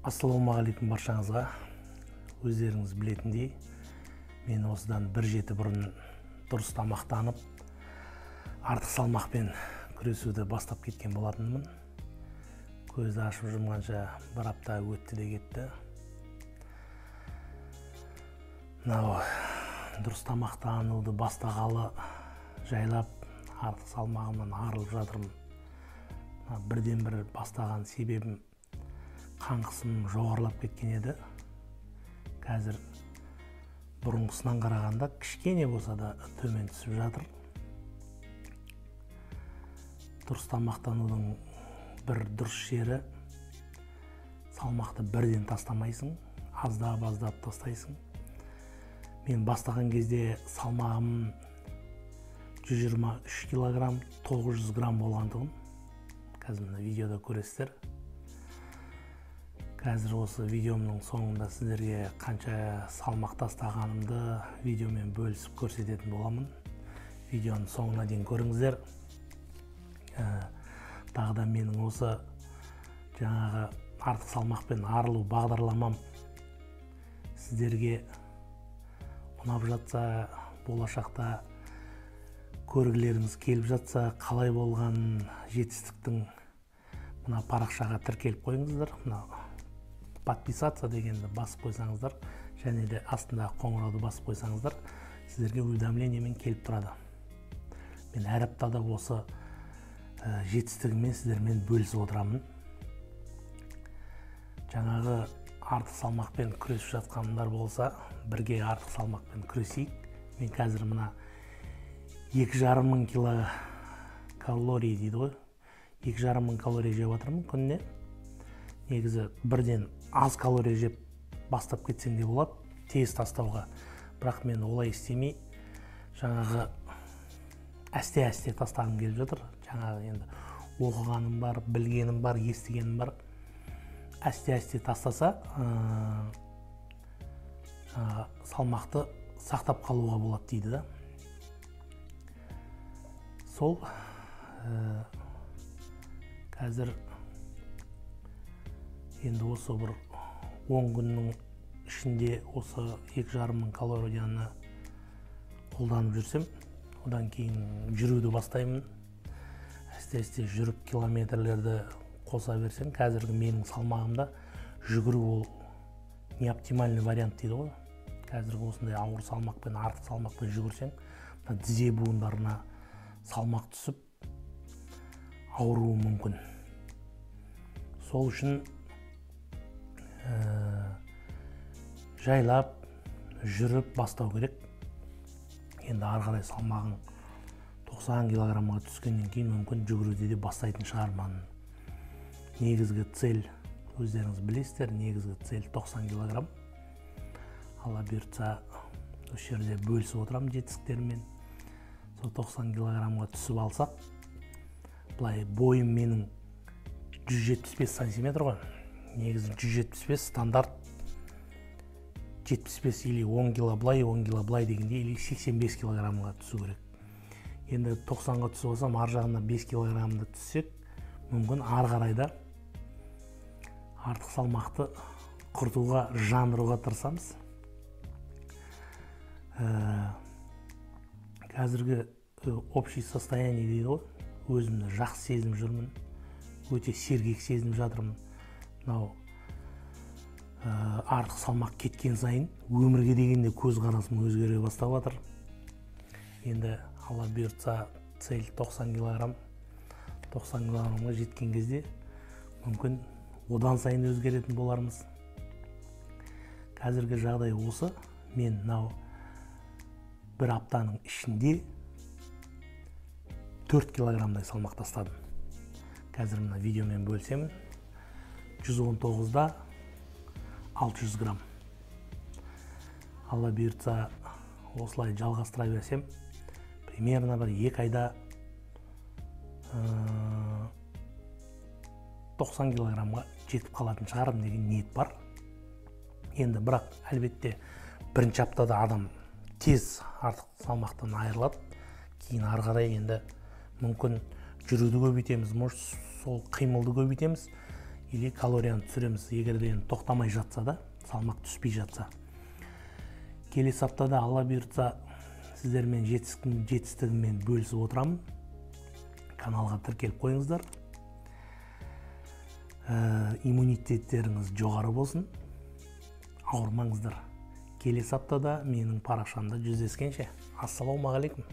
Ассалаумағалейкум баршаңызға. Өздеріңіз білетіндей, мен осыдан бір жеті бұрын дұрыс тамақтанып, артық салмақпен күресуді бастап кеткен болатынмын. Көзді ашып жұмғанша бір апта өтті де кетті. Мынау дұрыс тамақтануды бастағалы жайлап артық салмағымнан арылып жатырмын. Бірден бір бастаған себебім қан қысымым жоғарылап кеткен еді. Қазір бұрынғысынан қарағанда кішкене болса да төмен түсіп жатыр. Дұрыс тамақтанудың бір дұрыс жері, салмақты бірден тастамайсың, аздап-аздап тастайсың. Мен бастаған кезде салмағым 123 килограмм 900 грамм болғандығын қазір мына видеода көресіздер. Қазір осы видеомның соңында сіздерге қанша салмақ тастағанымды видеомен бөлісіп көрсететін боламын. Видеоның соңына дейін көріңіздер. Тағы да менің осы жаңағы артық салмақпен арылу бағдарламам сіздерге ұнап жатса, болашақта көргілеріңіз келіп жатса, қалай болған жетістіктің мына парақшаға тіркеліп қойыңыздар. Мына подписаться дегенді басып қойсаңыздар, және де астындағы қоңырауды басып қойсаңыздар, сіздерге уведомлениемен келіп тұрады. Мен әр аптада осы жетістігіммен сіздермен бөлісіп отырамын. Жаңағы артық салмақпен күресіп жатқандар болса, бірге артық салмақпен күресейік. Мен қазір мына 2,5 мың килокалорий дейді ғой, 2,5 мың калория жеп жатырмын күніне. Негізі бірден аз калория жеп бастап кетсең де болады тез тастауға. Бірақ мен олай істемей, жаңағы әсте-әсте тастағым келіп жатыр. Жаңағы енді оқығаным бар, білгенім бар, естігенім бар. Әсте-әсте тастаса, жаңағы салмақты сақтап қалуға болады дейді да. Сол қазір енді осы бір 10 күннің ішінде осы 2,5 мың калорияны қолданып жүрсем, одан кейін жүруді бастаймын. Әсте-әсте жүріп километрлерді қоса берсем, қазіргі менің салмағымда жүгіру ол не оптимальный вариант дейді ғой. Қазіргі осындай ауыр салмақпен, артық салмақпен жүгірсең, мына тізе буындарына салмақ түсіп ауыруы мүмкін. Сол үшін жайлап жүріп бастау керек. Енді ары қарай салмағың 90 килограммға түскеннен кейін мүмкін жүгіруді де бастайтын шығармын. Негізгі цель, өздеріңіз білесіздер, негізгі цель 90 килограмм. Алла бұйыртса, осы жерде бөлісіп отырамын жетістіктеріммен. Сол 90 килограммға түсіп алсақ, былай бойым менің 175 сантиметр ғой. Негізі 175 стандарт, 75 или 10 кило былай, 10 кило былай дегенде или 85 килограммға түсу керек. Енді 90-ға түсіп алсам, ар жағынан 5 килограммды түссек, мүмкін ары қарай да артық салмақты құртуға, жандыруға тырысамыз. Қазіргі общий состояние дейді ғой, өзімді жақсы сезініп жүрмін, өте сергек сезініп жатырмын. Мынау артық салмақ кеткен сайын өмірге деген де көзқарасым өзгере бастап жатыр. Енді Алла бұйыртса, цель 90 килограмм, 90 килограммға жеткен кезде мүмкін одан сайын өзгеретін болармыз. Қазіргі жағдай осы. Мен мынау бір аптаның ішінде 4 килограммдай салмақ тастадым. Қазір мына видеомен бөлісемін. 119-да 600 грамм. Алла бұйыртса, осылай жалғастыра берсем, примерно бір 2 айда 90 килограммға жетіп қалатын шығармын деген ниет бар. Енді бірақ әлбетте бірінші аптада адам тез артық салмақтан айырылады. Кейін ары қарай енді мүмкін жүруді көбейтеміз, может сол қимылды көбейтеміз. Или калорияны түсіреміз, егер де енді тоқтамай жатса да, салмақ түспей жатса. Келесі аптада Алла бұйыртса, сіздермен жетістігіммен бөлісіп отырамын. Каналға тіркеліп қойыңыздар. Иммунитеттеріңіз жоғары болсын. Ауырмаңыздар. Келесі аптада менің парақшамда жүздескенше. Ассалаумағалейкум.